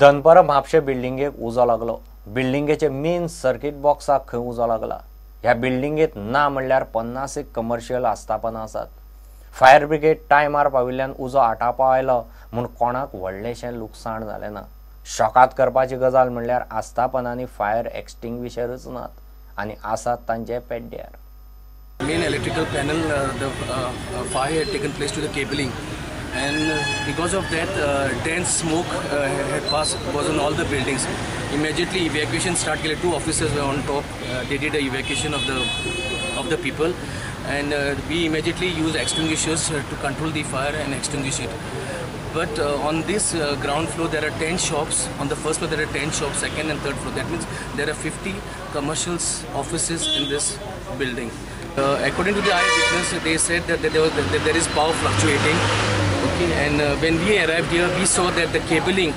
दनपरां म्हापशें बिल्डिंगेक उजो लागलो. बिल्डिंगेचे मेन सर्किट बॉक्साक खंय उजो लागला. ह्या बिल्डिंगेत ना म्हणल्यार 50 एक कमर्शियल आस्थापनां आसात. फायर ब्रिगेड टायमार पाविल्ल्यान उजो आटापा आयलो म्हूण कोणाक व्हडलेशें लुकसाण जालें ना. शॉकात करपाची गजाल म्हणल्यार आस्थापनांनी फायर एक्सटिंग्विशरूच नात आनी आसात तांचे पेड्ड्यार. Main electrical panel, the fire had taken place to the cabling, and because of that, dense smoke had passed, was on all the buildings. Immediately evacuation started. Two officers were on top. They did the evacuation of the people, and we immediately used extinguishers to control the fire and extinguish it. But on this ground floor there are 10 shops. On the first floor there are 10 shops, second and third floor. That means there are 50 commercial offices in this building. According to the eyewitness, they said that there is power fluctuating. Okay, and when we arrived here, we saw that the cabling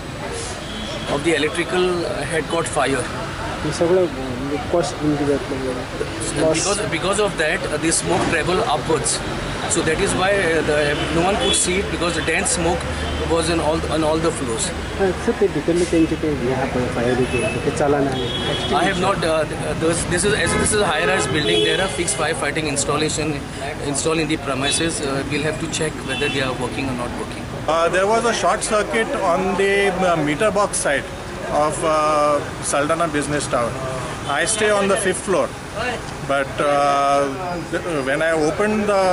of the electrical had caught fire. Because of that, the smoke traveled upwards. So that is why no one could see it, because the dense smoke was on all the floors. I have not. This is a high-rise building. There are fixed firefighting installation installed in the premises. We'll have to check whether they are working or not working. There was a short circuit on the meter box side of Saldanha Business Tower. I stay on the 5th floor, but when I opened the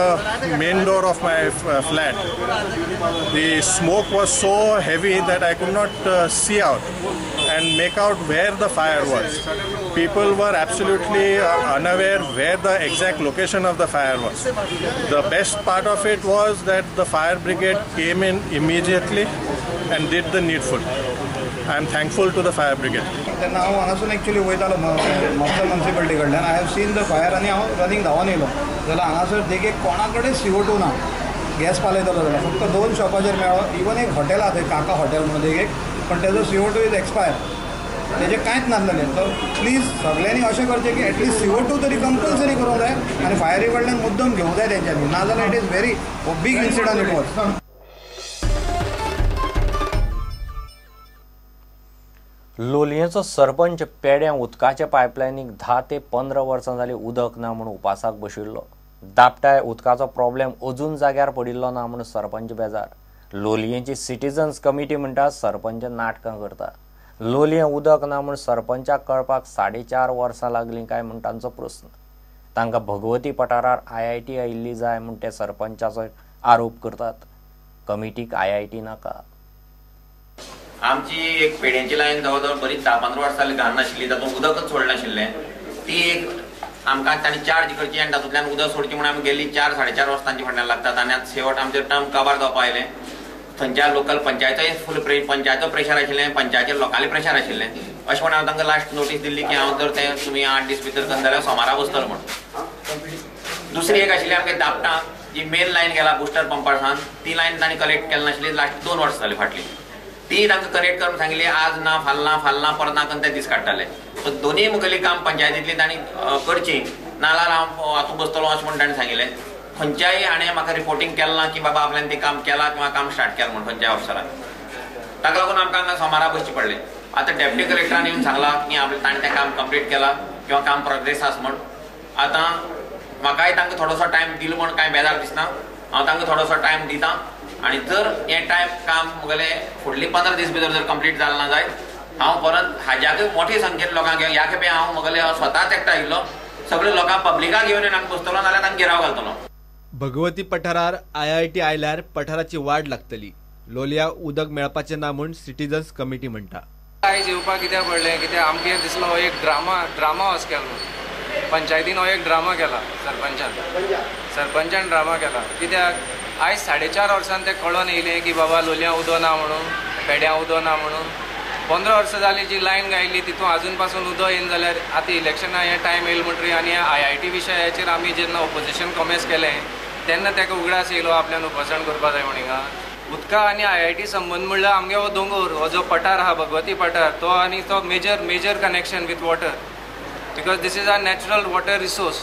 main door of my flat, the smoke was so heavy that I could not see out and make out where the fire was. People were absolutely unaware where the exact location of the fire was. The best part of it was that the fire brigade came in immediately and did the needful. I am thankful to the fire brigade. तेन्ना हांव हांगासून actually वयतालो Mapusa municipality कडल्यान. I have seen the fire आनी हांव running धांवन येयलो जाल्यार हांगासर देगेक कोणा कडेन CO2 ना, गॅस पालयतलो जाल्यार फक्त 2 शॉपाचेर मेळ्ळो. इवन एक हॉटेल आहा थंय, काका हॉटेल म्हणून देगेक, पण तेजो CO2 is expire, तेजें कांयच नासलेलें. सो प्लीज सगळ्यांनी अशें करचें की एटलिस्ट CO2 तरी कंपल्सरी करूंक जाय आनी फायरी कडल्यान मुद्दम घेवंक जाय तेंच्यांनी, नाजाल्यार it is very big incident it was. लोलयेंचो sarpanch पेड्यां उदकाच्या पायपलायनीक 10 ते 15 वर्सां जाली उदक ना म्हूण उपासाक बशिल्लो. दापटाय उदकाचो प्रॉब्लेम अजून जाग्यार पडिल्लो ना म्हूण सरपंच बेजार. लोलयेंची सिटीजन्स कमिटी म्हणटा सरपंच नाटकां करता. लोलयें उदक ना म्हूण सरपंचाक कळपाक 4.5 वर्सां लागलीं काय म्हूण तांचो प्रस्न. तांकां भगवती पठारार IIT आयिल्ली जाय म्हूण ते सरपंचाचो आरोप करतात. कमिटीक IIT नाका. आमची एक पेड्यांची लायन जवळ जवळ बरीच 10-15 वर्सां जाली घाल नाशिल्ली, तातूंत उदकच सोडनाशिल्लें. ती एक आमकां तांणी चार्ज करची आनी तातूंतल्यान उदक सोडची म्हूण आमी गेल्ली 4-4.5 वर्सां तांचे फाटल्यान लागतात. आनी आतां शेवट आमचें टर्म काबार जावपा आयलें. थंयच्या लोकल पंचायतय फूल पंचायतो प्रेशर आशिल्लें, पंचायतीचेर लोकांलें प्रेशर आशिल्लें. अशें म्हण हांव तांकां लास्ट नोटीस दिल्ली की हांव जर तें तुमी 8 दीस भितर करना जाल्यार सोमारा बसतलो म्हूण. दुसरी एक आशिल्ली आमगे दापटां जी मेन लायन गेला बुस्टर पंपार सावन, ती लायन तांणी कलेक्ट केली नाशिल्ली. लास्ट 2 वर्सां जाली फाटली. ती तांकां कनेक्ट करून सांगिल्ली आज ना फाल्यां फाल्यां परत ना करून ते दीस काडटाले. सो दोनूय मुखेली काम पंचायतींतली तांणी करची, नाल्यार हांव हातूंत बसतलो अशें म्हूण तांणी सांगिल्लें. खंयच्याय हाणें म्हाका रिपोर्टींग केलें ना की बाबा आपल्यान तें काम केलां किंवा काम स्टार्ट केलां म्हूण खंयच्याय ऑफिसरान. ताका लागून आमकां हांगा सोमारा बसचें पडलें. आतां डेप्युटी कलेक्टरान येवन सांगलां की आपलें ताणें तें काम कंप्लीट केलां किंवा काम प्रोग्रेस आसा म्हूण. आतां म्हाकाय तांकां थोडोसो टायम दिलो म्हूण कांय बेजार दिसना. हांव तांकां थोडोसो टायम दिता आनी जर हें टायम काम मुगेलें फुडली 15 दीस भितर जर कंप्लीट जालें ना जायत, हांव परत हाज्याकूय मोठे संख्येन लोकांक घेवन, ह्या खेपे हांव मुगेलें स्वताच एकटो आयिल्लो, सगळे लोकांक पब्लिकाक घेवन येवन हांगा बसतलो नाल्यार तांकां घेराव घालतलो. भगवती पठारार IIT आयल्यार पठाराची वाड लागतली. लोलया उदक मेळपाचें ना म्हूण सिटीजन्स कमिटी म्हणटा. आयज येवपाक कित्याक पडलें, कित्याक आमकां दिसलो हो एक ड्रामा हॉस केलो म्हणून. पंचायतीन हो एक ड्रामा केला, सरपंचान ड्रामा केला. कित्याक आयज 4.5 वर्सां ते कळोन येयलें की बाबा लोलयां उदक ना म्हणून, पेड्यां उदक ना म्हणून. 15 वर्सां जाली जी लायन गायली तितून आजून पासून उदक येयना जाल्यार आतां इलेक्शना हें टायम येयलो म्हणटकीर आनी IIT विशयाचेर आमी जेन्ना ओपोजिशन कॉमेस केलें तेन्ना ताका उगडास येयलो आपल्यान उपोशण करपा जाय म्हण. हिंगा उदका आनी IIT संबंद म्हणल्यार आमगे हो दोंगोर, हो जो पठार आहा भगवती पठार, तो आनी तो major connection with water, because this is our natural water resource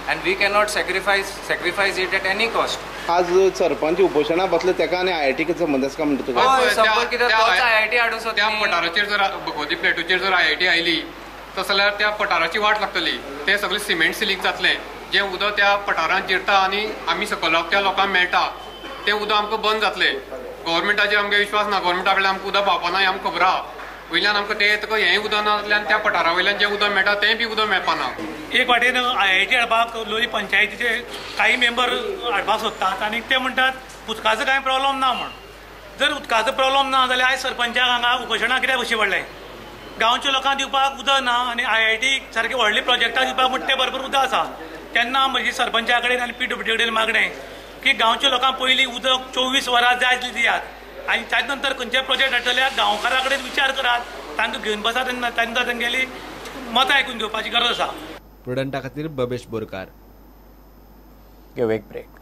and we cannot sacrifice it at any cost. आज सरपंच उपोशणा बसले तेका आनी आयआयटी संबंद आसा म्हणटा तुका? संपर्क कित्याक तोच आयआयटी हाडूंक सोदता. त्या पठाराचेर जर भगवती प्लेटूचेर जर आयआयटी आयली तसं जाल्यार त्या पठाराची वाट लागतली. ते सगळे सिमेंट सिलींग जातलें, जें उदक त्या पठारांत जिरता आनी आमी सकयल त्या लोकांक मेळटा तें उदक आमकां बंद जातलें. गव्हर्मेंटाचेर आमकां विश्वास ना, गव्हर्मेंटा कडल्यान आमकां उदक पावपा ना हें आमकां खबर आहा. वयल्यान आमकां तें तुका हेंय उदक ना जातलें आनी त्या पठारा वयल्यान जें उदक मेळटा तेंय बी उदक मेळपा ना. एक वाटेन आयआयटी हाडपाक लोलयें पंचायतीचे काही मेंबर हाडपाक सोदतात आनी ते म्हणटात उदकाचो कांय प्रॉब्लम ना म्हूण. जर उदकाचो प्रॉब्लम ना जाल्यार आयज सरपंचाक हांगा उपोशणाक कित्याक बसचें पडलें? गांवच्या लोकांक दिवपाक उदक ना आनी आयआयटी सारके व्हडले प्रोजेक्टां दिवपाक म्हण ते बरोबर उदक आसा. तेन्ना म्हजी सरपंचा कडेन आनी पीडब्ल्यूडी कडेन मागणें की गांवच्या लोकांक पयलीं उदक 24 वरां जाय तितलें दियात आनी ताजे नंतर खंयचे प्रोजेक्ट हाडटले गांवकारां कडेन विचार करात, तांकां घेवन बसात, तांकां तांगेली मतां आयकून घेवपाची गरज आसा. प्रुडंटा खातीर बबेश बोरकार. घेवं एक ब्रेक.